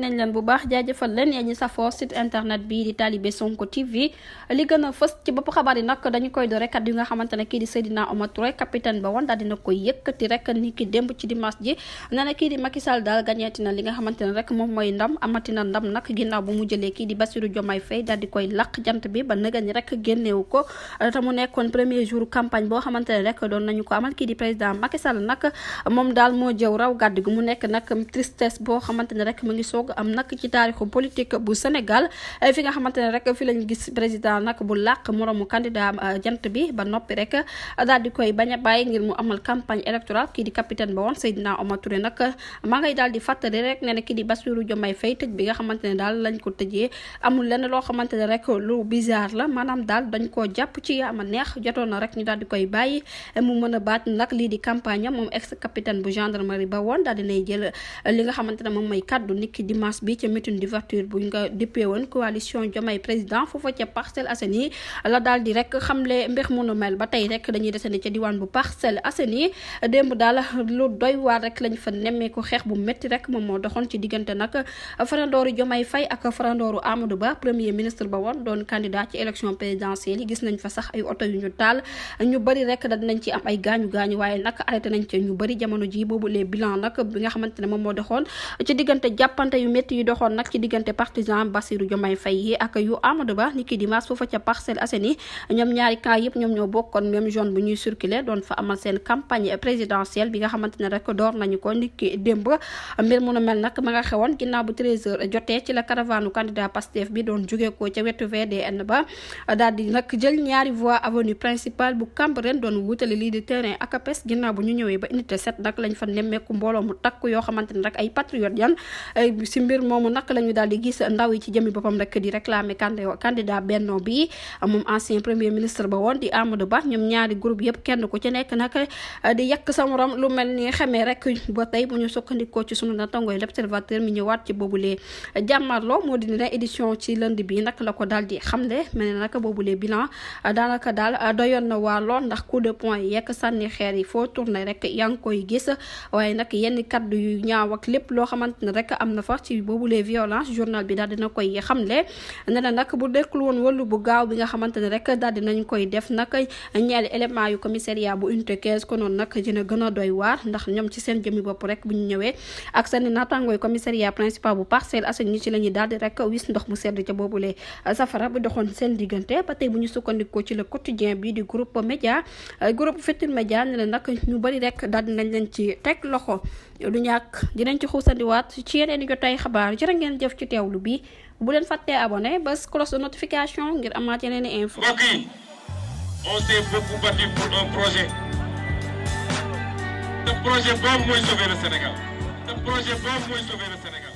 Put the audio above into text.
nañ leen bu baax jaajëfal leen yéen ñi safoo site internet bii di Talibé Sonko TV li gën a fës ci bopp xabaar yi nag dañu koy do rek kat yi nga xamante ne kii di Seydina Omar Touré capitaine ba woon daal dina koy yëkkati rek ni ki démb ci dimanche ji nee na kii di Macky Sall daal gañeeti na li nga xamante ne rek moom mooy ndam amati na ndam nag ginnaaw bu mu jëlee kii di Bassirou Diomaye Faye daal di koy laq jant bi ba nëga ni rek génneewu ko te mu nekkoon premier jour campagne boo xamante ne rek doon nañu ko amal kii di président Macky Sall nag moom daal moo jëw raw gàddu gi mu nekk nag tristesse boo xamante ne rek mu ngi soog am nag ci taarixu politique bu Sénégal fi nga xamante ne rek fi lañu gis président nag bu làq moromu candidat jant bi ba noppi rek daal di koy bañ a bàyyi ngir mu amal campagne électorale kii di capitaine ba woon Seydina Omar Touré nag maa ngay daal di fàttali rek ne kii di Bassirou Diomaye Faye tëj bi nga xamante ne daal lañ ko tëjee amul lenn loo xamante ne rek lu bizarre la maanaam daal dañ koo jàpp ci yaama neex jotoon na rek ñu daal di koy bàyyi mu mën a baat nag lii di campagne am moom ex capitaine bu gendarmerie ba woon daal dinay jël li nga xamante ne moom mooy kaddu niki dimanche bi ca meeting d'ouverture bu nga dippee woon coalition Diomaye président foofa ca Parcelles Assainies la daal di rek xamle mbir mu nu mel ba tey rek dañuy desandi ca diwaan bu Parcelles Assainies démb daal lu doy waar rek lañ fa nemmeeku xeex bu métti rek moom moo doxoon ci diggante nag farandooru Diomaye Faye ak farandooru Amadou Ba premier ministre ba woon doon candidat ci élection présidentielle yi gis nañ fa sax ay oto yu ñu taal ñu bëri rek da dinañ ci am ay gaañu waaye nag arrêté nañ ca ñu bëri jamono ji boobu les bilan nag bi nga xamante ne moom moo doxoon ci diggante jàppante yu métti yu doxoon nag ci diggante partisan Bassirou Diomaye Faye yi ak yu Amadou Ba ni ki dimanche foofa ca Parcelles Assainies ñoom ñaari camp yëpp ñoom ñoo bokkoon même zone bu ñuy circuler doon fa amal seen campagne présidentielle bi nga xamante ne rek door nañu ko ni ki démb mbir mu nu mel nag ma nga xewoon ginnaaw bu 13h jotee ci la caravane candidat Pastef bi doon jóge ko ca wetu VDN ba daal di nag jël ñaari voie avenue principale bu Cambérène doon wutale lii di terrain ACAPES ginnaaw bu ñu ñëwee ba unité 7 nag lañ fa nemmeeku mbooloo mu takk yoo xamante ne rek ay patriote yan si mbir moomu nag la ñu daal di gis ndaw yi ci jëmi boppam rek di réclamer candidat Benno bi moom ancien premier ministre ba woon di Amadou Ba ñoom ñaari groupe yëpp kenn ku ci nekk nag di yàq sa morom lu mel ni xamee rek ba tey bu ñu sukkandikoo ci sunu natangoy l'Observateur mi ñëwaat ci boobulee jàmmarloo moo di ne édition ci lundi bi nag la ko daal di xamle mel ne nag boobulee bilan daanaka daal doyoon na waa lool ndax coup de poing yekk sànni xeer yi foo tourné rek yaa ngi koy gis waaye nag yenn kaddu yu ñaaw ak lépp loo xamante ne rek am na fa ci boobulee violence journal bi daal dina koy xamle ne na nag bu dekkul woon wàllu bu gaaw bi nga xamante ne rek daal dinañ koy def nag ñeeli élément yu commissariat bu unité 15 ko noonu nag dina gën a doy waar ndax ñoom ci seen jëmi bopp rek bu ñu ñëwee ak seen naatangooy commissariat principal bu Parcelles Assainies ci la ñuy daal di rek wis ndox mu sedd ca boobulee safara bu doxoon seen diggante ba tey bu ñu sukkandikoo ci le quotidien bi di groupe média groupe Futurs Médias ne la nag ñu bari rek daal dinañ leen ci teg loxo du ñàkk dinañ ci xuusandiwaat ci yeneen i jotay xabaar jërë ngeen jëf ci teewlu bi bu leen fàttee abonné bés cloche de notification ngir amaat yeneen i info. mbokk yi on s'est beaucoup battu pour un projet. Ce projet boobu mooy sauver le Sénégal. Ce projet boobu mooy sauver le Sénégal.